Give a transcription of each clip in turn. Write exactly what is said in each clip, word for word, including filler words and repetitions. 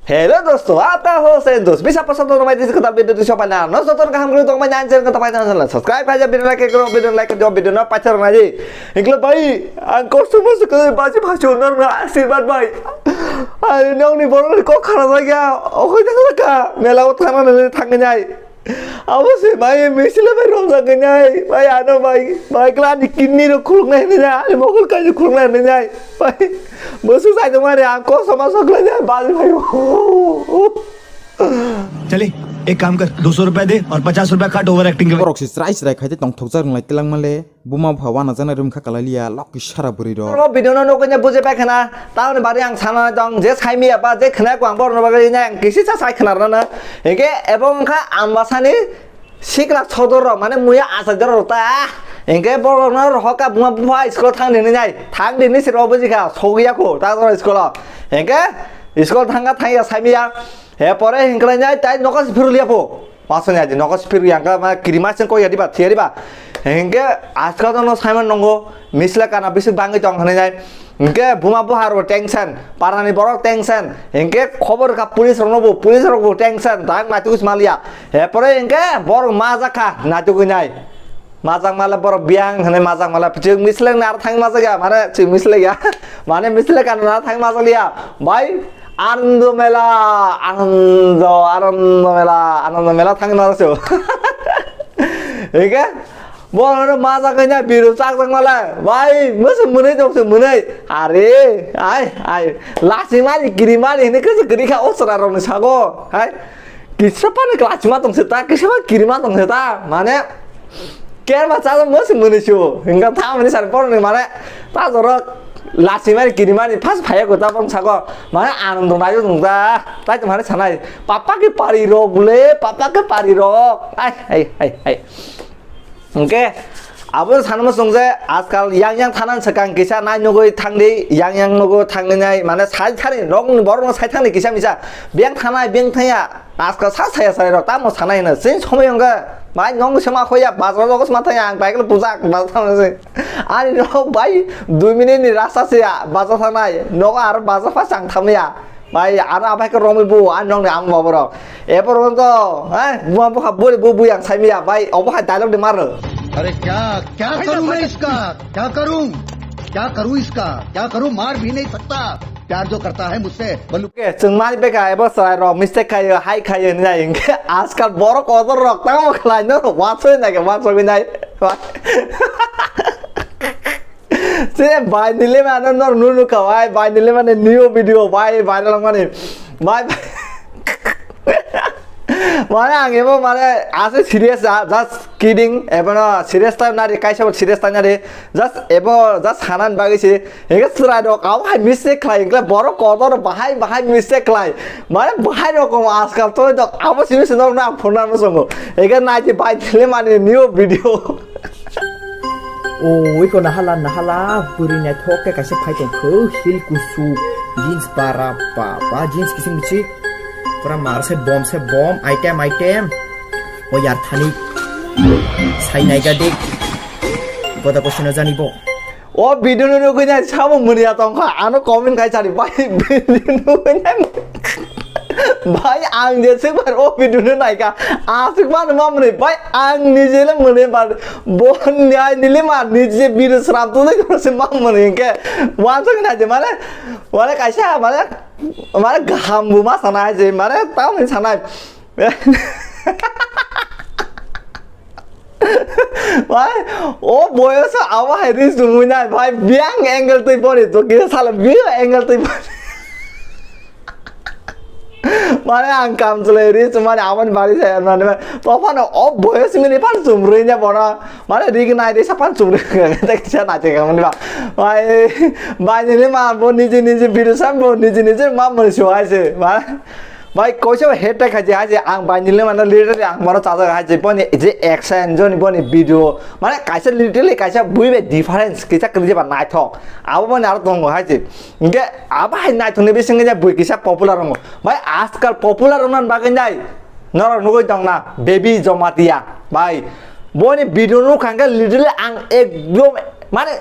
Hello dosto, apa ho sen dos? Bisa pasal to mai disi kata video tu siapa na? No sotor kaham kru tong mai nan chen kata paita na subscribe aja video like kru video like kru video na pacar na ji. Ingkle bai, ang kosto mo sekali baji bhachu nang na asirbat bai. Ari nong ni borok ni kok khara lagi ya. Okoi tang laka, mela o thana na thang nai. Abo se bai misile bai romjak nai. Bai ano bai, bai kla ni kidney ro khuluk nai nai. Ani mokol kai khuluk nai nai. Bai, bosu sai to mare ang kosto ma sok lai nai. Bai bai. चले, एक काम कर, दो सौ रुपए दे और पचास रुपए काट ओवर एक्टिंग के। Borok se chwrai chwrai khai tei tongthokjak rwnglai twlang male, buma bupha uanajaknai rwngkha kalai liya, lok kisa ra bwrwi rok. Oro video no nokoi ne buji pai khana, taoni bari ang sana tong je sai miya ba je khna ko ang borno bagwi ne ang kisi sa sai khna rana. Hingke ebo wngkha ambasani sikla sodor rok mane muya asai dor rok ta. Hingke borok no hoka buma bupha school thang dini nai, thang dini siro buji kha sogiya ko ta dor school. Hingke school thang ka thang ya sai miya. He pore hingklai nai tai nokas phirul ya po. Masani aji nogo sipir yang ka ma kirima sen ko yadi ba thiyari ba. Hingke aska dono Simon nongo misla kana bisi bangi tong hwnwi nai. Hingke buma buhar bo tension, parani borok tension. Hingke khobor ka police rokno bo, police rok bo tension, dang maitu malia. He pore hingke borok majak kha naitu nai. Majak male borok biang hwnwi majak male chwng mislek nar thang majak ya, mane chwng mislek ya. Mane mislek kana nar thang majak ya. Bai Anando Mela, Anando, Anando Mela, Anando Mela thangna so. Ege? Bo ano maja kanya biru chak chak mala. Bai, masa munai jok se munai. Are, ai, ai. Lasi mani, kiri mani, hini kese kiri kha osra rong sago. Hai. Kisa pani klachima tong seta, kisa pani kirima tong seta. Mane, Kerma chajak mo se mwnwi su. Hingka tha mani sar por ni mane ta jorok lachimani kirimani phas phaiya ko ta bong sago. Mane anando nayo nung da. Tai to mane sanai. Papa ke pari rok bole, papa ke pari rok. Ai ai ai ai. Hingke abo sanma song je ajkal yang yang thanan sekang kisa nai nugui thangdi yang yang nugo thangni nai mane sai thani rok ni borok no sai thani kisa misa beng thanai beng thaya. Aska sa saya saya rok tamo sanai hwna sing somoi wngkha bai nong se ma khoya bazar logo sma thaya ang bai kle pujak bazar thang se ani rok bai dui minute ni rasta se bazar thangnai nogo aro bazar pa chang thamya bai aro abai khe romwi bu ani nong ni ama baba rok e porjonto ha buma bukha bori bu buyang saimya bai obo hai dialogue de mar. अरे क्या क्या करूं मैं इसका? क्या करूं? क्या करूं इसका? क्या करूं? मार भी नहीं सकता। प्यार जो करता है मुझसे, वो look Oke, chwng mani beka ebo chwrai rok mistake khayo, hai khayo hinwi nai hinkhe ajkal borok kotor rok tamo khlai no rok wansoi nai khe wansogwi nai. Se bai nile mano nor nunu kawai bai nile mane new video bai viral mani bai. Mane ang ebo mane ase serious ah, just kidding. Ebo no serious time nari kaisa bo serious time nari. Just ebo just hanan bagwi se. Ege chwrai rok abo hai mistake khlai engkla borok kotor bahai bahai mistake khlai. Mane bahai rok ajkal to dok abo simi se nok na phone na songo. Ege nai ti bai tile mani new video. Oi ko nahala nahala bwrwi naithok khe kaisa phai tong kho heel kusu jeans bara ba ba jeans kising bichik pura mar se bom se bom item item o yar thani sai nai ga de goda ko sino jani bo. O video no nugwi nai sabo mania tongkha ano comment khai sari bai video nugwi nai. Bai ang je swkbar o video no naikha aswk mano mamani bai ang nije le mane bar bo nyai nile ma nije video sram tu nai se mamani ke wansa na je mane mane kaisa mane mane gaham bu ma sana je mane tamo sana. Bai, o boyoso abo hai ri sumui nai bai biang angle twi boni to kisa sala biang angle twi boni. Mane ang kam chwlai ri sumani aboni bari sai mane tophano o boyoso mini pan sumrui nya bono mane ri gnai ri sapan sumrui gnai kisa nai te kamani ba. Bai bai ni ma bo niji niji biru sam bo niji niji ma mani suai se ba. Bai koisa bai head tag khaji haji ang bai nile mano literally ang mano chajak haji boni je action joni boni video mane kaisa literally kaisa bui bai difference kisa kwrwi ba naithok abo boni aro tongo haji hingke abo hai naithokni bisingo je bui kisa popular wngo bai ajkal popular wngna bagwi nai norok nugui tongna baby jomatia bai boni video nukha hingke literally ang ekdom mane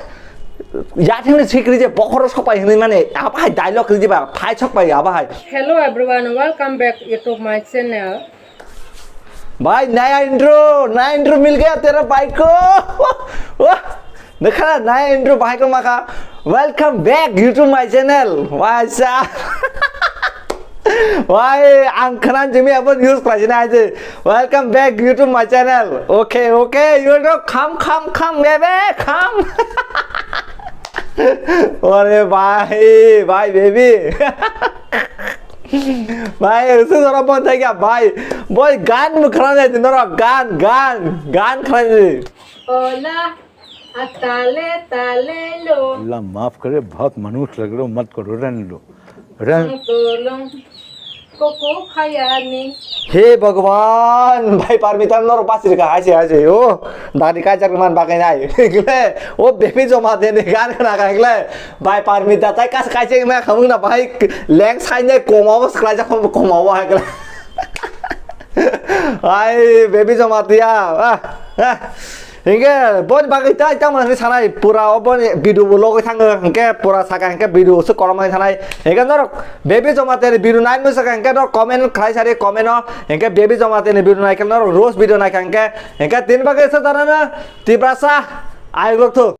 Yathengni sikri je bokhoro sopai hinwi mane, abahai dialogue riji ba, phai sopai abahai. Hello everyone, welcome back to my channel. Bhai, naya intro, naya intro mil gaya tera bhai ko. Wah, dekha na, naya intro bhai ko makha. Welcome back YouTube my channel. Wah, aisa. Wai, ang khna jimi abo news khlaisina aje. Welcome back YouTube my channel. Okay, okay, you know, come, come, come, baby, come. Ore bhai, bhai, baby. Bhai, usu jora bon thai kya, bhai. Boy, gan mu khna jai norok, gan, gan, gan khna jai. Hola. Atale tale lo. अल्लाह माफ करे, बहुत मनुष्य लग रहे हो, मत करो, रहने दो। रहने Tolong. Koko khayani. He Bhagwan, bhai Parmita norok basiri ka haise haise o. Dadi kaijak man bagai nai. O baby joma de ne gan khna ka ekle. Bhai Parmita tai kas kaijak ma khamung na bhai leng sai ne koma bo sklai jak koma bo hai kle. Ai baby joma tiya. Ah, ah. Hinkhe boni bagwi tai tamo hinwi sanai pura o boni video bo logwi thango hinkhe pura saka hinkhe video se kolomani sanai hinkhe norok baby joma teni video nai mui saka hinkhe norok comment khlai sari comment o hinkhe baby joma teni video nai khe norok roast video nai kha hinkhe hinkhe tini bagwi se darana tiprasa ayuk lok thu.